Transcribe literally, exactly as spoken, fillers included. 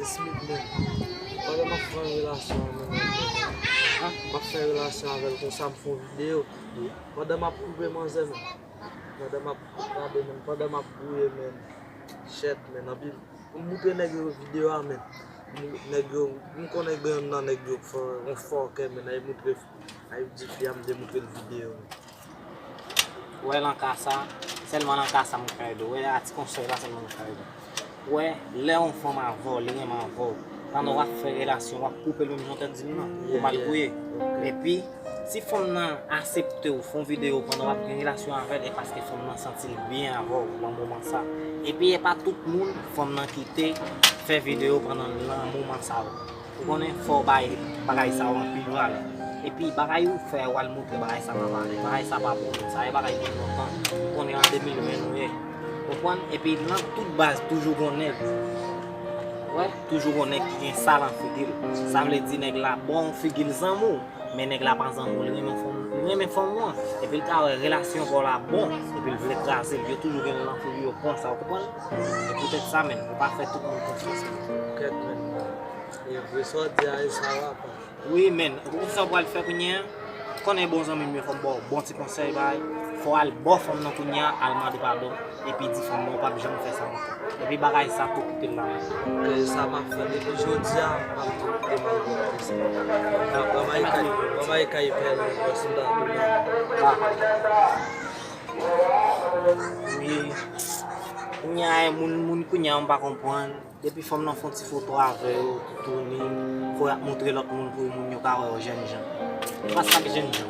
Smith, men. Pandan m ap fè relasyon an, men, men, men, m ap fè relasyon avè l konsa, m fè yon videyo. Pandan m ap koupe manzè, men. Pandan m ap koupe, men. Pandan m ap gouye, men. Shit, men. Anpil. M moutre nèg yo videyo a, men. M, nèg yo, m konnen gen youn nan nèg yo fò, yon fòkè, men. Ay moutre, ay di fi a, m te moutre l videyo. Wè, nan ka sa, sèlman nan ka sa m ka ede w. Wè, a ti konsèy la sèlman m ka ede w. Wè, lè yon fanm avè w, li renmen avè w, pandan w ap fè relasyon, w ap koupe l menm jan w te di m nan, pou m al gouye. Epi, si fanm nan aksepte w fè yon videyo pandan w ap gen relasyon avè l, e paske fanm nan santi l byen avè w nan moman sa. Epi, e pa tout moun fanm nan kite fè videyo pandan nan moman sa yo. Ou konnen, fò w bay bagay sa yo anpil valè. Epi, bagay ou fè, w al moutre bagay sa pa valè. Bagay sa pa bon, men. Sa e bagay gen lontan. Ou konnen an de mil ven nou ye. Konprann? Epi, nan tout baz, toujou gon nèg. Wè, toujou gon nèg ki gen sa nan figi l. Sa vle di nèg la bon figi l zanmi w, men nèg la pa zanmi w, li renmen fanm, li renmen fanm ou an. Epi l ka wè relasyon pa w la bon, epi l vle kraze l. Yo toujou gen l nan figi yo konsa, ou konprann? E poutèt sa, men, ou pa fè tout moun konfyans, men. Kèt, men. E vre sa w di a, e sa w ap. Wi, men. Ou konn sa w pral fè kounye a? Konnen bon zanmi m yo, fò m ba w bon ti konsèy, bay. Fò w al bò fanm nan kounye a, al mande padon, epi di fanm nan ou p ap janm fè sa ankò. Epi bagay sa tou kite l la, men. Ok, sa m ap fè depi jodi a, m ap tou kite m al bò kote sa. Ban m al kay, ban m al kay pè l, wè si m ta tounen. Ah. Wi. Kounye a, e moun, moun kounye a, m pa konprann. Depi fanm nan fè yon ti foto avè yo, toutouni, fò y ap moutre lòt moun pou moun yo ka wè yo jènjan. E pa sa k jènjan.